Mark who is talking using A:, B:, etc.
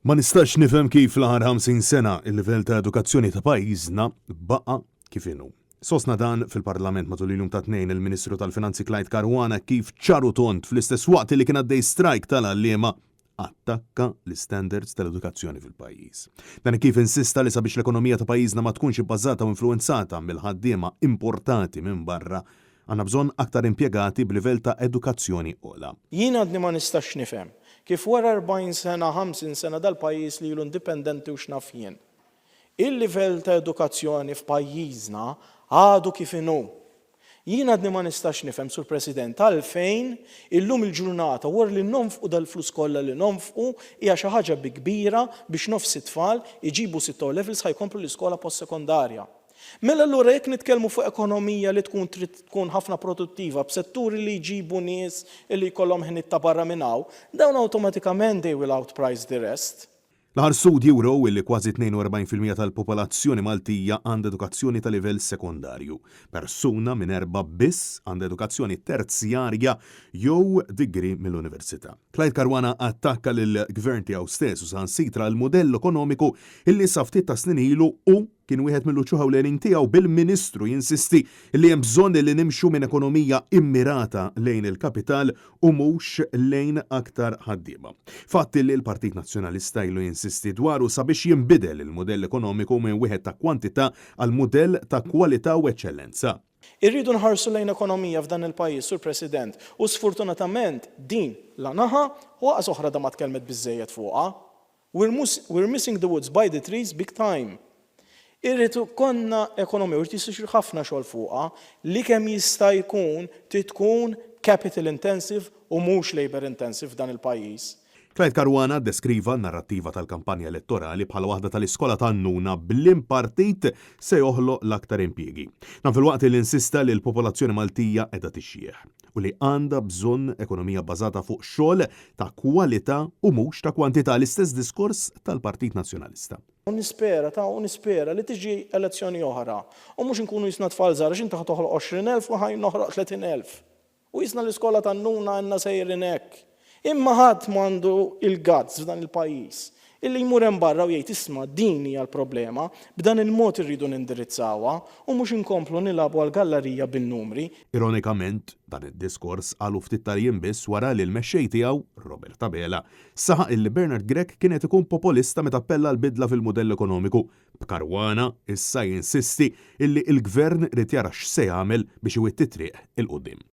A: Ma nistax nifhem kif fl-aħħar 50 sena il-livell ta' edukazzjoni ta' pajjiżna baqa' kif inhu. Sostna dan fil-Parlament matul il-jum tat-Tnejn il-Ministru tal-Finanzi Clyde Caruana kif ċar u tond fl-istess waqt li kien għaddej strajk tal-għalliema attakka l-istandards tal-edukazzjoni fil-pajjiż. Dan kif insista li sabiex l-ekonomija ta' pajjiżna ma tkunx ibbażata u influwenzata mill-ħaddiema importati minn barra, għandna bżonn aktar impjegati b'livell ta' edukazzjoni ogħla.
B: Jien għadni ma nistax nifhem kif wara 40 sena, 50 sena dal-pajjiż li ilu indipendenti u x'naf jien, il-livell ta' edukazzjoni f'pajjiżna għadu kif inhu. Jien għadni ma nistax nifhem, Sur President, għalfejn illum il-ġurnata wara li nonfqu dal-flus kollha li nonfqu hija xi ħaġa bi kbira biex nofs it-tfal iġibu sitt O levels ħa jkomplu l-iskola postsekondarja. Mela allura jekk nitkellmu fuq ekonomija li tkun trid tkun ħafna produttiva b'setturi li jġibu nies li jkollhom ħiniet ta' barra minn hawn, dawn awtomatikament they will outprice the rest.
A: L-aħħar studji wrew illi kważi 42% tal-popolazzjoni Maltija għandha edukazzjoni ta' livell sekondarju. Persuna minn erbgħa biss għandha edukazzjoni terzjarja jew degree mill-università. Clyde Caruana attakka lill-Gvern tiegħu stess u saħansitra l-mudell ekonomiku illi sa ftit ta' snin ilu hu kien wieħed mill-uċuħ ewlenin tiegħu bil-Ministru jinsisti li hemm bżonn li nimxu minn ekonomija immirata lejn il-kapital u mhux lejn aktar ħaddiema. Fatt li l-Partit Nazzjonalista ilu jinsisti dwaru sabiex jinbidel il-mudell ekonomiku minn wieħed ta' kwantità għal mudell ta' kwalità u eċċellenza.
B: Irridu nħarsu lejn ekonomija f'dan il-pajjiż, Sur President, u sfortunatament din la naħa u aqas oħra da ma tkellmet biżżejjed fuqha. We're missing the woods by the trees big time. Irid ikollna ekonomija u jrid isir ħafna xogħol fuqha li kemm jista' jkun trid tkun capital intensive u mhux labour intensive f'dan il-pajjiż.
A: Clyde Caruana ddeskriva n-narrattiva tal-kampanja elettorali bħala waħda tal-iskola tan-nuna b'liem partit se joħloq l-aktar impjiegi. Dan filwaqt li insista li l-popolazzjoni Maltija qiegħda tixjieħ. U li għandha bżonn ekonomija bbażata fuq xogħol ta' kwalità u mhux ta' kwantità, l-istess diskors tal-Partit Nazzjonalista.
B: U nispera, ta' u nispera li tiġi elezzjoni oħra u mhux inkunu jisna tfal żgħar għax inti ħa toħloq 20,000 u ħa noħloq 30,000. U jisna l-iskola tan-nuna għandna sejrin hekk. Imma ħadd m'għandu il-guts f'dan il-pajjiż illi jmur hemm barra u jgħid isma' din hija l-problema, b'dan il-mod irridu nindirizzawha u mhux inkomplu nilagħbu għall-gallarija bin-numri.
A: Ironikament, dan id-diskors qalu ftit tal-jiem biss wara li l-mexxej tiegħu, Robert Abela, saħaq illi Bernard Grech kien qed ikun popolista meta appella għal bidla fil-mudell ekonomiku, b'Caruana issa jinsisti illi l-Gvern irid jara x'se jagħmel biex iwitti t-triq 'il quddiem.